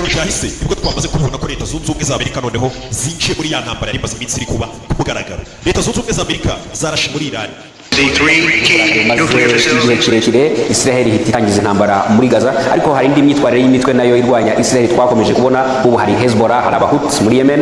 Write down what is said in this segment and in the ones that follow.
Ijoro ryahise nibwo twamaze kubibona ko Leta Zunze Ubumwe za Amerika noneho zinjiye muri ya ntambara yari imaze iminsi iri kuba ku mugaragaro. Leta Zunze Ubumwe za Amerika zarashe muri Irani. The three key Maze nuclear igihe facilities. kirekire Israel ihita itangiza intambara muri Gaza, ariko hari indi myitwarire y'imitwe nayo irwanya Israel twakomeje kubona. Ubu hari Hezbollah, hari Abahuti muri Yemen,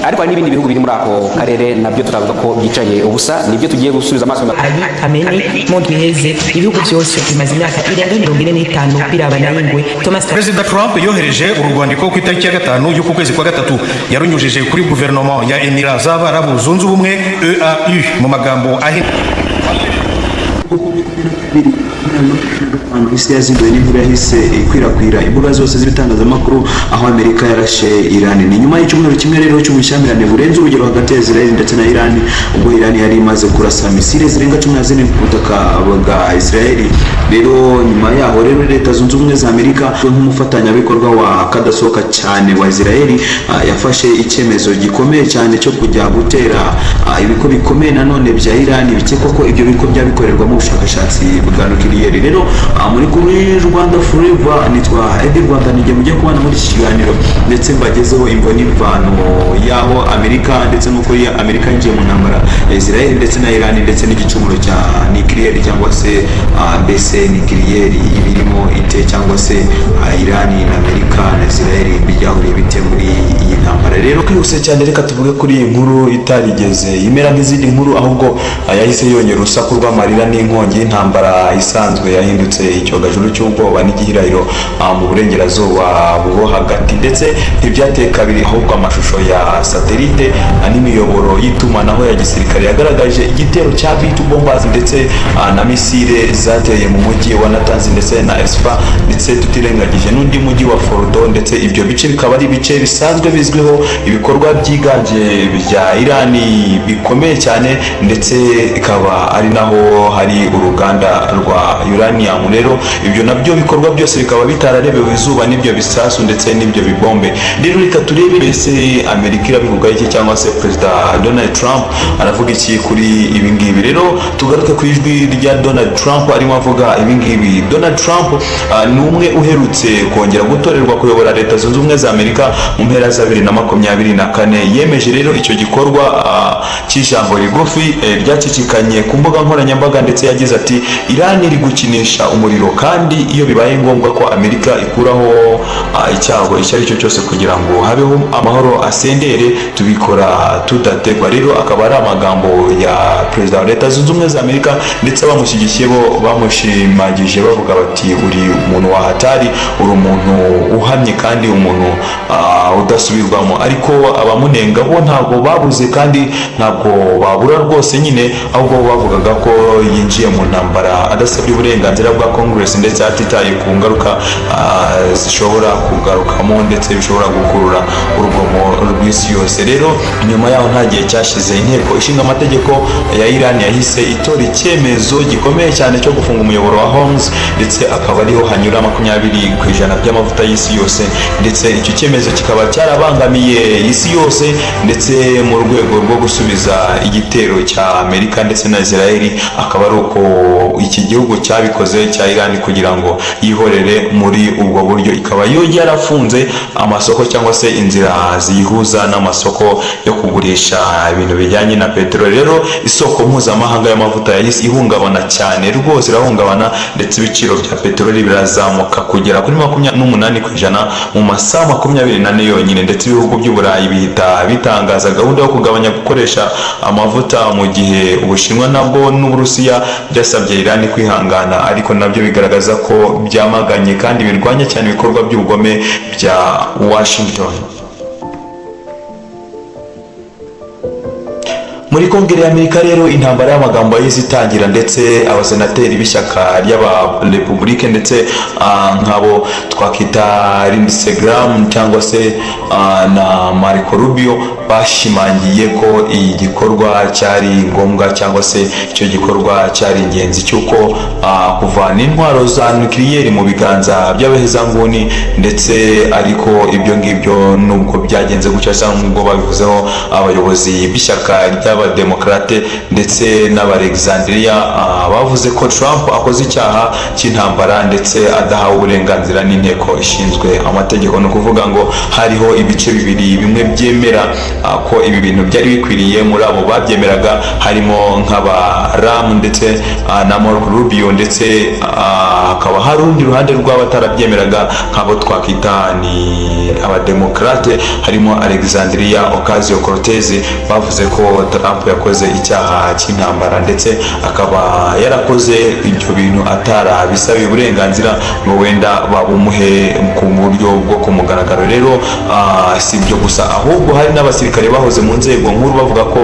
ariko hari n'ibindi bihugu biri muri ako karere nabyo tutavuga ko byicaye ubusa. Nibyo tugiye gusubiza amaso inyuma. Ali Khamenei mu ndwi iheze. Ibihugu byose bimaze imyaka irenga 45 birabana y'ingwe. Thomas Perezida Trump yohereje uru rwandiko ku itariki ya 5 y'uku kwezi kwa gatatu. Yarunyujije kuri guverinoma ya Emira z'Abarabu Zunze Ubumwe, EAU mu magambo ahinnye. 2025, isi yazinduwe n'inkuru yahise ikwirakwira imbuga zose z'ibitangazamakuru, aho Amerika yarashe Iran. Ni nyuma y'icyumweru kimwe rero cy'ubushyamirane burenze urugero hagati ya Israel ndetse na Iran, ubwo Iran yari imaze kurasa misile zirenga 14 ku butaka bwa Israel. Rero nyuma yaho rero, Leta Zunze Ubumwe za Amerika, nk'umufatanyabikorwa wa kadasohoka cyane wa Israel, yafashe icyemezo gikomeye cyane cyo kujya gutera ibigo bikomeye nanone bya Iran, bikekwa ko ibyo bigo byabikorerwamo ubushakashatsi bwa nukiliyeri. Rero muri kuri Rwanda Forever, nitwa Edi Rwanda, nijye mujye kubana muri iki kiganiro ndetse mbagezeho imvo n'imvano y'aho Amerika ndetse n'uko Amerika yinjiye mu ntambara ya Israel ndetse na Iran, ndetse n'igicumuro cya nukiliyeri, cyangwa se mbese nukiliyeri ibirimo ite, cyangwa se Iran na Amerika na Israel byahuriye bite muri iyi ntambara. Rero kwihuse cyane, reka tuvuge kuri iyi nkuru itarigeze imera nk'izindi nkuru, ahubwo yahise yongera urusaku rw'amarira n'inkongi y'intambara isanzwe yahindutse icyogajuru cy'ubwoba n'igihirahiro mu Burengerazuba bwo Hagati. Ndetse ntibyateye kabiri, ahubwo amashusho ya satelite n'imiyoboro y'itumanaho ya gisirikare yagaragaje igitero cya B2 bombers ndetse na misile zateye mu mujyi wa Natanz ndetse na Esfa, ndetse tutirengagije n'undi mujyi wa Fordo. Ndetse ibyo bice bikaba ari ibice bisanzwe bizwiho ibikorwa byiganje bya Irani bikomeye cyane, ndetse ikaba ari naho hari uruganda rwa uranium. Rero ibyo nabyo bikorwa byose bikaba bitararebewe izuba n'ibyo bisasu ndetse n'ibyo bibombe. Rero reka turebe mbese Amerika irabivuga iki, cyangwa se Perezida Donald Trump aravuga iki kuri ibi ngibi. Rero tugaruke ku ijwi rya Donald Trump arimo avuga ibi ngibi. Donald Trump ni umwe uherutse kongera gutorerwa kuyobora Leta Zunze Ubumwe za Amerika mu mpera za 2024. Yemeje rero icyo gikorwa cy'ijambo rigufi ryacicikanye ku mbuga nkoranyambaga, ndetse yagize ati: "Iran iri gukinisha umuriro, kandi iyo bibaye ngombwa ko Amerika ikuraho icyago icyo ari cyo cyose kugira ngo habeho amahoro asendere, tubikora tudategwa." Rero akaba ari amagambo ya perezida wa Leta Zunze Ubumwe za Amerika, ndetse abamushyigikiye bo bamushimagije bavuga bati: "Uri umuntu wa hatari, uri umuntu uhamye kandi umuntu udasubirwamo." Ariko abamunenga bo ntabwo babuze kandi ntabwo babura rwose nyine, ahubwo bo bavugaga ko yinjiye mu ntambara adasabye uburenganzira bwa Congress, ndetse atitaye ku ngaruka zishobora kugarukamo, ndetse bishobora gukurura urugomo rw'isi yose. Rero nyuma yaho, nta gihe cyashize, Inteko Ishinga Amategeko ya Iran yahise itora icyemezo gikomeye cyane cyo gufunga umuyoboro wa Hormuz, ndetse akaba ariho hanyura 20% by'amavuta y'isi yose. Ndetse icyo cyemezo kikaba cyarabangamiye isi yose, ndetse mu rwego rwo gusubiza igitero cya Amerika ndetse na Israel, akaba ari uko iki gihugu cyabikoze cya Iran kugira ngo yihorere muri ubwo buryo, ikaba yo yarafunze amasoko cyangwa se inzira ziyihuza n'amasoko yo kugurisha ibintu bijyanye na peteroli. Rero isoko mpuzamahanga y'amavuta yahise ihungabana cyane rwose, irahungabana, ndetse ibiciro bya peteroli birazamuka kugera kuri 28% mu masaha 24 yonyine. Ndetse ibihugu by'Uburayi bihita bitangaza gahunda yo kugabanya gukoresha amavuta, mu gihe Ubushinwa nabwo n'Uburusiya byasabye Irani kwihangana, ariko nabyo bigaragaza ko byamaganye kandi birwanya cyane ibikorwa by'ubugome bya Washington. Muri Kongere y'Amerika rero, intambara y'amagambo yahise itangira, ndetse abasenateri b'ishyaka ry'Abarepublike, ndetse nk'abo twakita Lindsey Graham cyangwa se na Marco Rubio, bashimangiye ko iyi gikorwa cyari ngombwa, cyangwa se icyo gikorwa cyari ingenzi cy'uko kuvana intwaro za nukiliyeri mu biganza by'abahezanguni. Ndetse ariko ibyo ngibyo, nubwo byagenze gutya cyangwa nubwo babivuzeho, abayobozi b'ishyaka ry'aba nk'abademokarate ndetse n'Abalexandria bavuze ko Trump akoze icyaha cy'intambara ndetse adahawe uburenganzira n'inteko ishinzwe amategeko. Ni ukuvuga ngo hariho ibice bibiri, bimwe byemera ko ibi bintu byari bikwiriye. Muri abo babyemeraga harimo nk'aba Rahm ndetse na Marco Rubio, ndetse hakaba hari urundi ruhande rw'abatarabyemeraga, nk'abo twakwita ni abademokarate, harimo Alexandria Ocasio Cortez. Bavuze ko Trump yakoze icyaha cy'intambara, ndetse akaba yarakoze ibyo bintu atarabisabiye uburenganzira ngo wenda babumuhe ku buryo bwo ku mugaragaro. Rero si ibyo gusa, ahubwo hari n'abasirikare bahoze mu nzego nkuru bavuga ko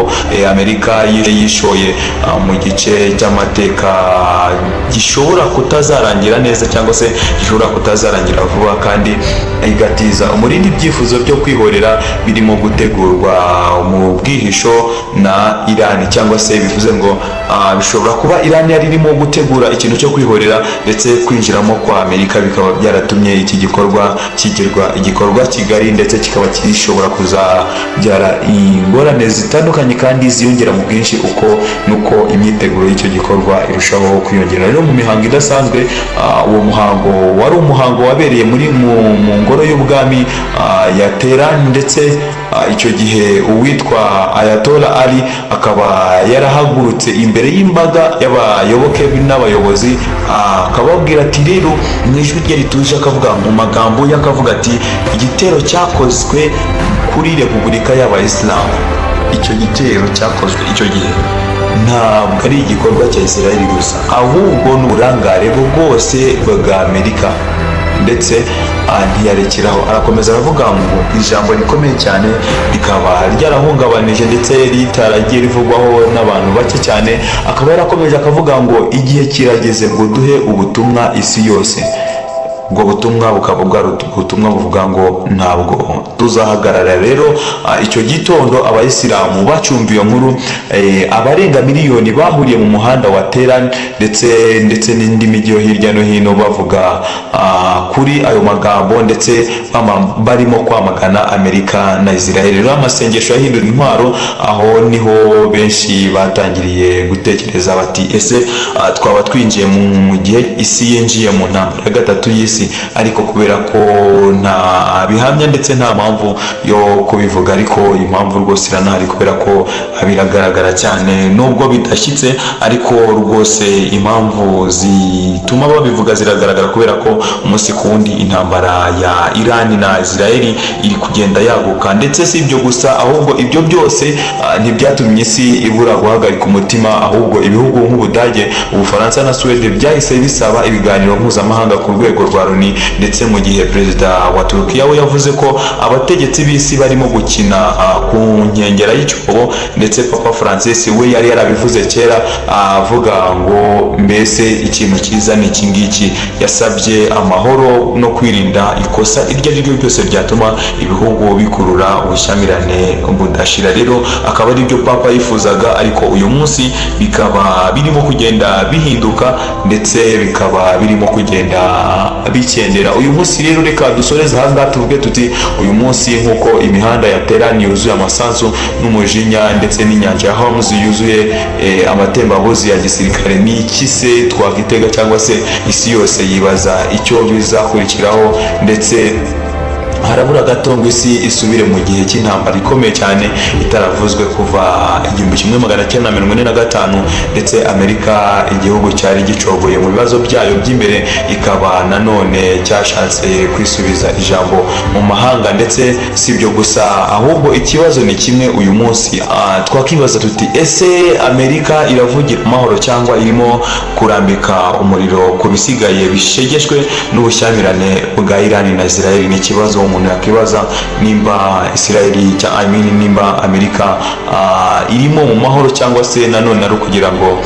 Amerika yishoye mu gice cy'amateka gishobora kutazarangira neza, cyangwa se gishobora kutazarangira vuba, kandi igatiza umurindi ibyifuzo byo kwihorera birimo gutegurwa mu bwihisho na Irani, cyangwa se bivuze ngo bishobora kuba Irani yari irimo gutegura ikintu cyo kwihorera, ndetse kwinjiramo kwa Amerika bikaba byaratumye iki gikorwa kigirwa igikorwa kigari, ndetse kikaba gishobora kuzabyara ingorane zitandukanye kandi ziyongera mu bwinshi uko nuko imyiteguro y'icyo gikorwa irushaho kwiyongera. Rero mu mihango idasanzwe, uwo muhango wari umuhango wabereye muri mu ngoro y'ubwami ya Tehran, ndetse icyo gihe uwitwa Ayatollah Ali akaba yarahagurutse imbere y'imbaga y'abayoboke n'abayobozi, akababwira ati rero mu ijwi rye rituje, akavuga mu magambo ye, akavuga ati: "Igitero cyakozwe kuri Repubulika y'Abayisilamu, icyo gitero cyakozwe icyo gihe ntabwo ari igikorwa cya Israel gusa, ahubwo ni uburangare bwose bwa Amerika." Ndetse ntiyarekeraho, arakomeza aravuga ngo ijambo rikomeye cyane rikaba ryarahungabanije ndetse ritaragiye rivugwaho n'abantu bake cyane, akaba yarakomeje akavuga ngo: "Igihe kirageze ngo duhe ubutumwa isi yose." Ubwo butumwa bukaba bwari ubutumwa buvuga ngo ntabwo tuzahagarara. Rero icyo gitondo abayisilamu bacumva iyo nkuru, abarenga miliyoni bahuriye mu muhanda wa Tehran ndetse n'indi mijyi yo hirya no hino, bavuga kuri ayo magambo, ndetse barimo kwamagana Amerika na Israel. Rero amasengesho yahindura intwaro. Aho niho benshi batangiriye gutekereza bati: "Ese twaba twinjiye mu gihe isi yinjiye mu ntambara ya gatatu y'isi?" Ariko kubera ko nta bihamya ndetse nta mpamvu yo kubivuga, ariko impamvu rwose iranahari, kubera ko biragaragara cyane nubwo bidashyitse, ariko rwose impamvu zituma babivuga ziragaragara, kubera ko umunsi ku wundi intambara ya Iran na Israel iri kugenda yaguka. Ndetse si ibyo gusa, ahubwo ibyo byose ntibyatumye isi ibura guhagarika umutima, ahubwo ibihugu nk'Ubudage, Ubufaransa na Suwede byahise bisaba ibiganiro mpuzamahanga ku rwego rwa Loni, ndetse mu gihe perezida wa Turukiya we yavuze ko abategetsi b'isi barimo gukina ku nkengera y'icyobo. Ndetse Papa Francis we yari yarabivuze kera, avuga ngo mbese ikintu cyiza ni iki ngiki. Yasabye amahoro no kwirinda ikosa iryo ari ryo ryose ryatuma ibihugu bikurura ubushyamirane budashira. Rero akaba ari byo Papa yifuzaga, ariko uyu munsi bikaba birimo kugenda bihinduka, ndetse bikaba birimo kugenda bikendera uyu munsi. Rero reka dusoreze aha ngaha, tuvuge tuti uyu munsi nk'uko imihanda ya Tehran yuzuye amasasu n'umujinya, ndetse n'inyanja ya Hormuz yuzuye amatembabuzi ya gisirikare, ni iki se twakwitega, cyangwa se isi yose yibaza icyo bizakurikiraho? Ndetse harabura gato ngo isi isubire mu gihe cy'intambara ikomeye cyane itaravuzwe kuva 1945, ndetse Amerika, igihugu cyari gicogoye mu bibazo byayo by'imbere, ikaba nanone cyashatse kwisubiza ijambo mu mahanga. Ndetse si ibyo gusa, ahubwo ikibazo ni kimwe uyu munsi twakibaza tuti: ese Amerika iravugira amahoro cyangwa irimo kurambika umuriro ku bisigaye bishegeshwe n'ubushyamirane bwa Iran na Israel? Ni ikibazo umuntu yakibaza nimba Israel, I mean, nimba Amerika irimo mu mahoro, cyangwa se nanone ari ukugira ngo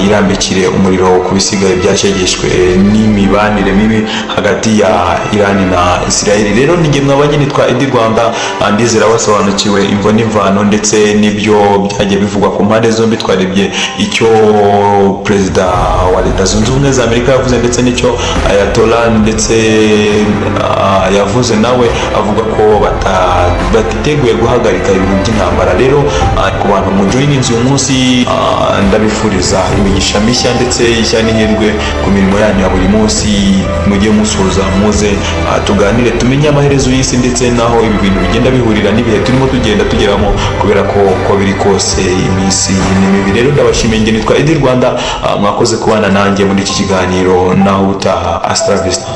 irambikire umuriro ku bisigaye byashegeshwe n'imibanire mibi hagati ya Iran na Israel. Rero ni mwabanye nitwa Edi Rwanda, ndizera basobanukiwe imvo n'imvano ndetse n'ibyo byagiye bivugwa ku mpande zombi. Twarebye icyo perezida wa Leta Zunze Ubumwe za Amerika yavuze, ndetse n'icyo Ayatollah ndetse yavuze nawe. nawe avuga ko batiteguye guhagarika ibintu by'intambara. Rero ku bantu mu joininze uyu munsi, ndabifuriza imigisha mishya ndetse ishya n'ihirwe ku mirimo yanyu ya buri munsi. Mujye musoza muze tuganire, tumenye amaherezo y'isi ndetse n'aho ibi bintu bigenda bihurira n'ibihe turimo tugenda tugeramo, kubera ko uko biri kose iminsi ni mibi. Rero ndabashimiye, njye nitwa Edi Rwanda. Mwakoze kubana nanjye muri iki kiganiro, naho ubutaha, hasta la vista.